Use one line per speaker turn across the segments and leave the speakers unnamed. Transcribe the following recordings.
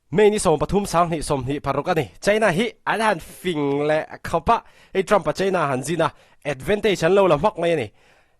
May ni 13 sang hnih 26 a ni. China hi an han fing leh khawp a, hei Trump a China han zin a, advantage an lo la hmak mai a ni.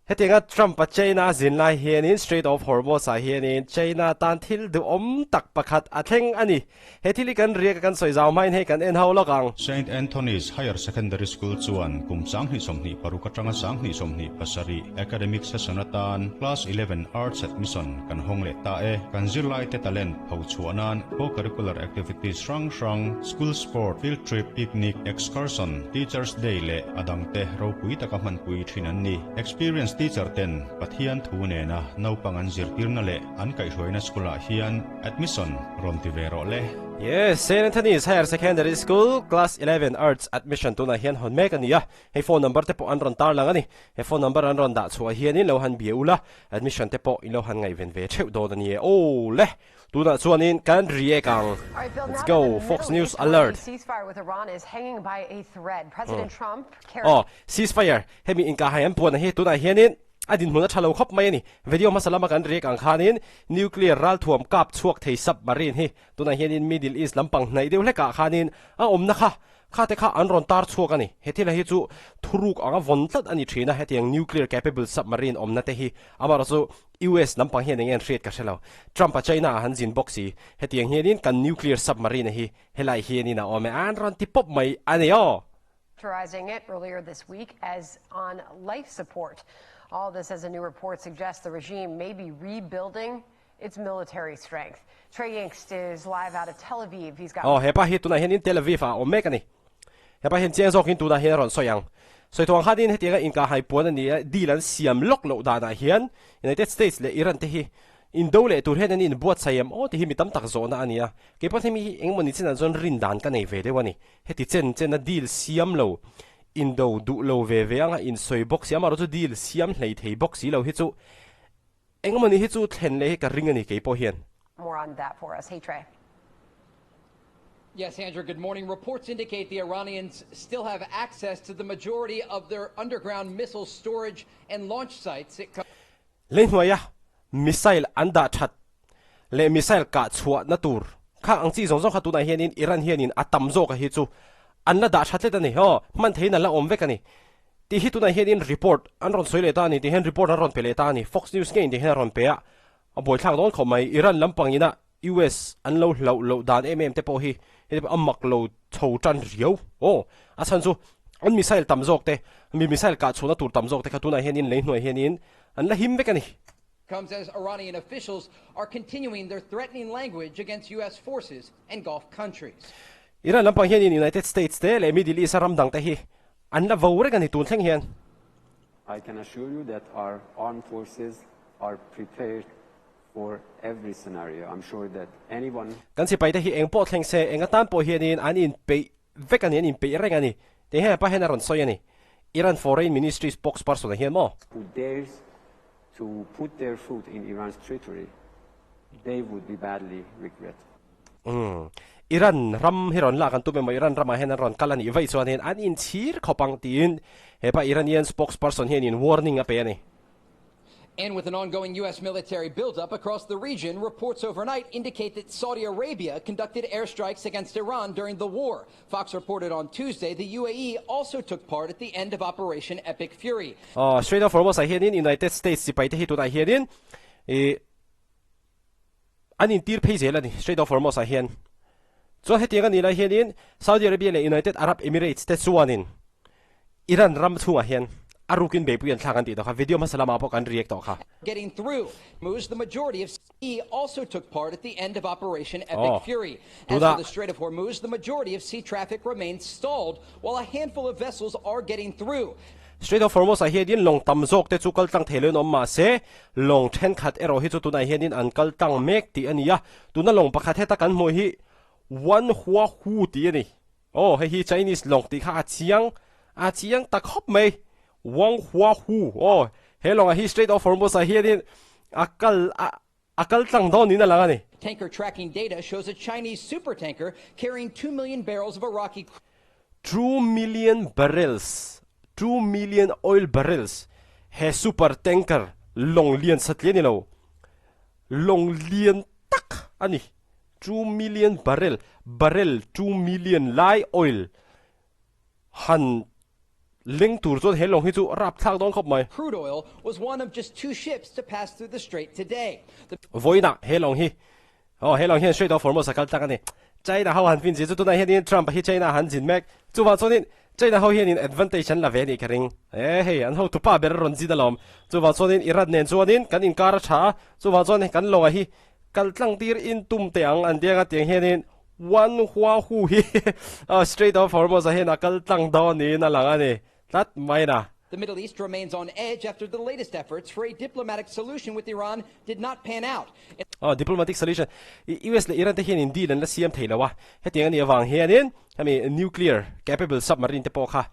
Hetianga Trump a China zin lai hianin Strait of Hormuz ah hianin China tan thil duhawm tak pakhat a thleng a ni. He thil hi kan riak a kan sawi zau hmain hei kan en ho lawk ang.
Saint Anthony's Higher Secondary School chuan kum 2026 atanga 2027 academic session atan Class 11 Arts Admission kan hawng leh ta e. Kan zirlaite talent phochhuah nan co-curricular activities hrang hrang, school sport, field trip, picnic, excursion, Teachers Day leh a dangte ropui taka hmanpui thin an ni. Experience teacher ten Pathian thu nena naupang an zirtirna leh an kaihhruaina school ah hian admission rawn ti ve rawh le.
Yes, Saint Anthony's Higher Secondary School, Class 11 Arts admission tunah hian hawn mek a ni a, hei phone number te pawh an rawn tarlang a ni. He phone number an rawn dah chhuah hianin lo han bia ula, admission te pawh i lo han ngaihven ve theuh dawn a ni e. Aw le! Tunah chuanin kan react ang. Let's go, Fox News alert. Aw, ceasefire, hemi inkahhai an puan hi tunah hianin a dinhmun a tha lo khawp mai a ni. Video hmasa lama kan react ang khanin nuclear ralthuam kap chhuak thei submarine hi tunah hianin Middle East lampang hnaih deuh hlekah khanin a awmna kha Khate kha an rawn tar chhuak a ni. He thil hi chu thuruk anga vawn tlat a ni thin a, hetiang nuclear capable submarine awmna te hi amaherawh chu US lampang hian enge an hriat ka hre lo. Trump-a China ah han zin bawk si. Hetiang hianin kan nuclear submarine hi helai hianin a awm e, an rawn ti pawp mai a ni aw.
Characterizing it earlier this week as on life support. All this as a new report suggests the regime may be rebuilding its military strength. Trey Yingst is live out of Tel Aviv. He's got
Aw, hepa hi tunah hianin Tel Aviv ah a awm mek a ni. Hepa hian chiang zawkin tunah hian a rawn sawi ang. Sawi thuang khanin hetianga inkahhai puan a ni a, deal an siam lawk loh danah hian United States leh Iran te hi indo leh tur hian an inbuatsaih em aw tih hi mi tam tak zawhna a ni a. Keipawh hemi hi engemaw ni chinah chuan rin dan ka nei ve deuh a ni. Heti chen chena deal siam lo, indo duh lo ve ve anga insawi bawk si, amaherawhchu chu deal siam hlei thei bawk si lo hi chu Engemaw ni hi chu thlen leh hi ka ring a ni kei pawh hian.
More on that for us. Hey Trey.
Yes, Andrew, good morning. Reports indicate the Iranians still have access to the majority of their underground missile storage and launch sites. It
Lei hnuaia missile an dah that leh missile kah chhuahna tur kha ang chi zawng zawng kha tunah hianin Iran hianin a tam zawk a hi chu an la dah that tlet a ni. Aw, hman theiin an la awm vek a ni. Tih hi tunah hianin report an rawn sawi leh ta a ni tih hian report an rawn pe leh ta a ni. Fox News ngei tih hian a rawn pe a, a buaithlak dawn khawp mai. Iran lampang ina US an lo hlauh loh dan em em te pawh hi heti pawh a mak lo chho tan riau. Aw, a chhan chu an missile tam zawk te, mi missile kah chhuahna tur tam zawk te kha tunah hianin lei hnuai hianin an la him vek a ni.
Comes as Iranian officials are continuing their threatening language against US forces and Gulf countries.
Iran lampang hianin United States te leh Middle East a ram dang te hi An la vo reng a ni tun thleng hian.
I can assure you that our armed forces are prepared for every scenario. I'm sure that anyone.
Kan sipai te hi eng pawh thleng se, eng atan pawh hianin an inpeih vek a ni, an inpeih reng a ni. Tih hian hepa hian a rawn sawi a ni. Iran Foreign Ministry spokesperson-a hian maw?
Who dares to put their foot in Iran's territory, they would be badly regret.
Umm. Iran ram hi rawn lak an tum emaw Iran ramah hian an rawn kal a nih vaih chuanin an inchhir khawp ang tiin hepa Iranian spokesperson hianin warning a pe a ni.
And with an ongoing US military build-up across the region, reports overnight indicate that Saudi Arabia conducted airstrikes against Iran during the war. Fox reported on Tuesday the UAE also took part at the end of Operation Epic Fury.
Aw, Strait of Hormuz ah hianin United States sipai te hi tunah hianin ih An intir phei zel a ni, Strait of Hormuz ah hian. Chuan hetiang a nih lai hianin Saudi Arabia leh United Arab Emirates te chuanin Iran ram chhungah hian a rukin beipui an thlak an tih tawh kha, video hmasa lamah pawh kan react tawh kha.
Getting through moves the majority of sea also took part at the end of Operation Epic
Aw,
Fury. As for
tunah
the Strait of Hormuz, the majority of sea traffic remains stalled while a handful of vessels are getting through.
Strait of Hormuz ah hianin lawng tam zawk te chu kal tlang thei loin awm mah se, lawng thenkhat erawh hi chu tunah hianin an kal tlang mek tih a ni a. Tuna lawng pakhat heta kan hmuh hi Wan Hua Hu tih a ni. Aw, hei hi Chinese lawng tih kha a chiang, a chiang ta khawp mai. Wang Hua Hu, aw, he lawngah hi Strait of Hormuz ah hianin a kal a, a kal tlang dawn niin a lang a ni.
Tanker tracking data shows a Chinese supertanker carrying 2 million barrels of Iraqi
2 million barrels, 2 million oil barrels, he super tanker lawng lian satliah a ni lo, lawng lian tak a ni. 2 million barrel, barrel 2 million lai oil han leng tur chuan he lawng hi chu rapthlak dawn khawp mai.
Crude oil was one of just two ships to pass through the strait today. The
Vawiinah he lawng hi, aw, he lawng hian Strait of Hormuz a kal tlang a ni. China ho han fin zir chu tunah hianin Trump-a hi China han zin mek. Chuvang chuanin China ho hianin advantage an la ve a nih ka ring. E hei, an hotupa ber a rawn zin alawm. Chuvang chuanin Iran nen chuanin kan inkar a tha a, chuvang chuan kan lawngah hi kal tlang tir in tum teh ang an ti anga tiang hianin Wan Hua Hu hi Strait of Hormuz ah hian a kal tlang dawn niin a lang a ni tlat mai na.
The Middle East remains on edge after the latest efforts for a diplomatic solution with Iran did not pan out.
Aw, diplomatic solution. US leh Iran te hian in deal an la siam thei lo a, hetiang a nih avang hianin hemi nuclear capable submarine te pawh kha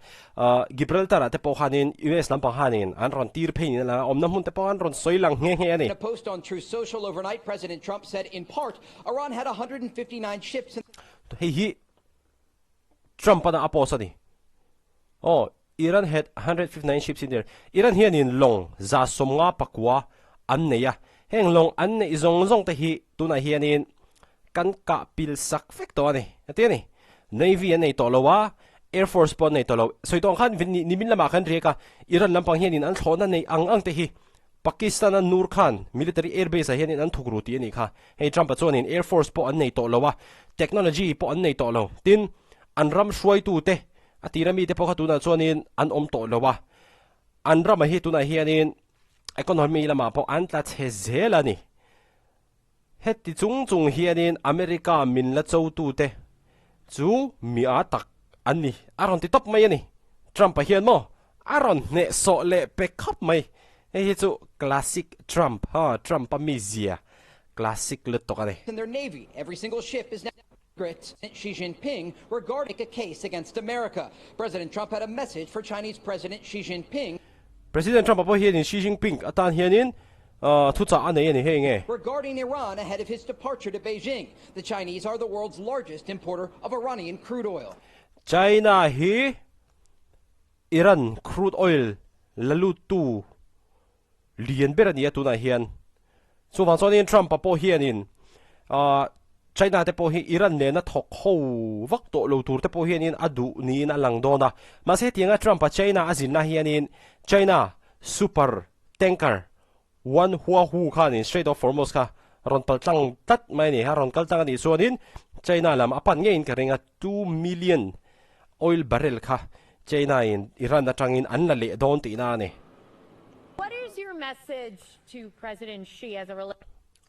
Gibraltar ah te pawh khanin US lampang hanin an rawn tir phei niin a lang a, awmna hmun te pawh an rawn sawi lang nghe nghe a ni.
In a post on Truth Social overnight, President Trump said in part Iran had 159 ships in.
Hei hi Trump ana a post a ni. Aw, Iran had 159 ships in there. Iran hianin lawng 159 an nei a, heng lawng an neih zawng zawng te hi tunah hianin kan kah pil sak vek tawh a ni, a ti a ni. Navy an nei tawh lo a, Air Force pawh an nei tawh lo. Sawi tawh ang khan nimin lamah khan riak a, Iran lampang hianin an thlawhna neih ang ang te hi Pakistan-a Nur Khan military air base ah hianin an thuk ru tih a nih kha. Hei Trump-a chuanin Air Force pawh an nei tawh lo a, technology pawh an nei tawh lo. Tin, an ram hruaitute a tira mite pawh kha tunah chuanin an awm tawh lo a, an ramah hi tunah hianin economy lamah pawh an tla chhe zel a ni. Heti chung chung hianin America min la chotute chu mi a tak an ni, a rawn ti tawp mai a ni. Trump-a hian maw a rawn hnehsawh leh pe khawp mai. Hei hi chu classic Trump, ha, Trump-a mizia classic lutuk a ni.
In their navy, every single ship is now. President Xi Jinping regarding a case against America. President Trump had a message for Chinese President Xi Jinping.
President Trump-a pawh hianin Xi Jinping atan hianin thuchah a nei a ni hei nge?
Regarding Iran ahead of his departure to Beijing, the Chinese are the world's largest importer of Iranian crude oil.
China hi Iran crude oil la luttu lian ber a ni a tunah hian. Chuvang chuanin Trump-a pawh hianin China te pawh hi Iran nena thawk ho vak tawh lo tur te pawh hianin a duh niin a lang dawn a. Mahse hetianga Trump-a China a zinna hianin China super tanker Wan Hua Hu khanin Strait of Hormuz kha rawn pal tlang tlat mai a ni. A rawn kal tlang a nih chuanin China lam a pan ngeiin ka ring a, 2 million oil barrel kha China in Iran atangin an la leh dawn tihna a ni.
What is your message to President Xi as it relates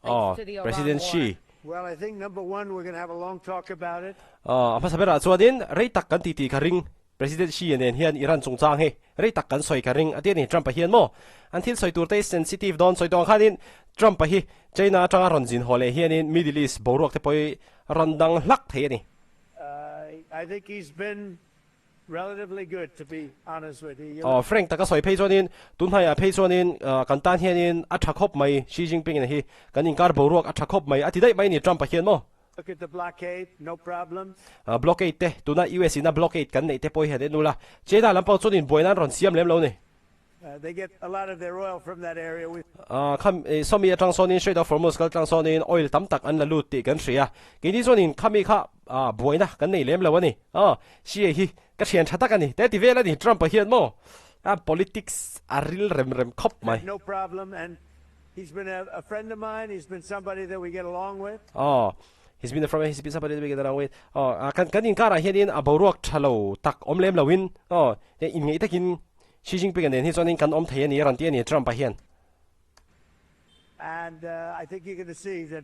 Aw,
to the Iran
President
war?
Xi.
Well, I think number one, we're going to have a long talk about it.
Aw, a hmasa berah chuanin rei tak kan titi ka ring. President Xi nen hian Iran chungchang hi rei tak kan sawi ka ring a ti a ni. Trump-a hian maw an thil sawi tur te hi sensitive dawn sawi tawh ang khanin Trump-a hi China atanga rawn zin haw leh hianin Middle East boruak te pawh hi rawn dang hlak thei a ni.
I think he's been relatively good to be honest with you.
Aw, Frank taka sawi phei chuanin tunhnaiah phei chuanin kan tan hianin a tha khawp mai, Xi Jinping-in hi kan inkar boruak a tha khawp mai a ti daih mai a ni Trump-a hian maw?
Look at the blockade, no problem.
Blockade te, tuna US in a blockade kan neih te pawh hi han en ula, China lampang chuanin buaina an rawn siam lem lo a ni.
They get a lot of their oil from that area. We.
Kham sawmi atang sawnin Strait of Hormuz kal tlang sawnin oil tam tak an la lut tih kan hria. Keini chuanin khami kha buaina kan nei lem lo a ni. Xi hi ka thian tha tak a ni. Te ti vel a ni Trump-a hian maw? Politics a ril rem rem khawp mai.
No problem and he's been a friend of mine, he's been somebody that we get along with.
He's been a friend, he's been somebody that we get along with. Kan kan inkarah hianin a boruak tha lo tak awm lem loin inngeih takin Xi Jinping-a nen hi chuanin kan awm thei a ni a rawn ti a ni Trump-a hian.
And I think you're going to see that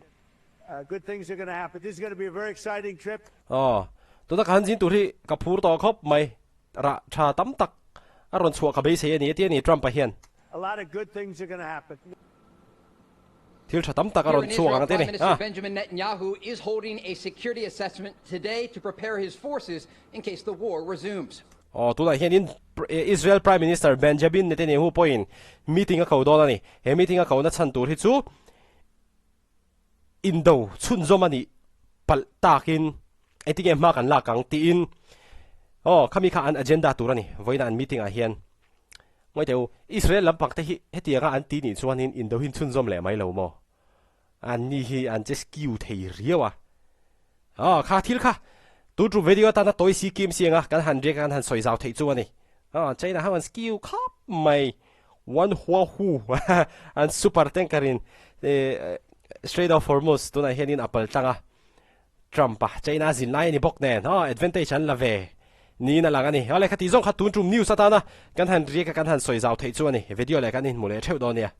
good things are going to happen. This is going to be a very exciting trip.
Aw, tuna ka han zin tur hi ka phur tawh khawp mai. Rah tha tam tak a rawn chhuah ka beisei a ni a ti a ni Trump-a hian.
A lot of good things are going to happen.
Thil tha tam tak a rawn chhuak ang a ti a ni.
Prime Minister Benjamin Netanyahu is holding a security assessment today to prepare his forces in case the war resumes.
Aw, tunah hianin Israel Prime Minister Benjamin Netanyahu pawhin meeting a ko dawn a ni. He meeting a kohna chhan tur hi chu indo chhunzawm a nih palh takin engtinge hma kan lak ang tiin aw khami kha an agenda tur a ni vawiin an meeting ah hian. Ngawi teh u, Israel lampang te hi hetianga an ti nih chuanin indo hi chhunzawm leh mai lo maw? An ni hi an che skew thei riau a. Aw kha thil kha tun tum video atana tawi si kim si anga kan han riak a kan han sawi zau theih chu a ni. Aw China ho an skill khawp mai Wan Hua Hu an super tanker in Strait of Hormuz tunah hianin a pal tlang a Trump a China zin lai a ni bawk nen aw advantage an la ve niin a lang a ni. Awle khati zawng kha tun tum news atana kan han riak a kan han sawi zau theih chu a ni. Video leh kan inhmu leh theuh dawn nia.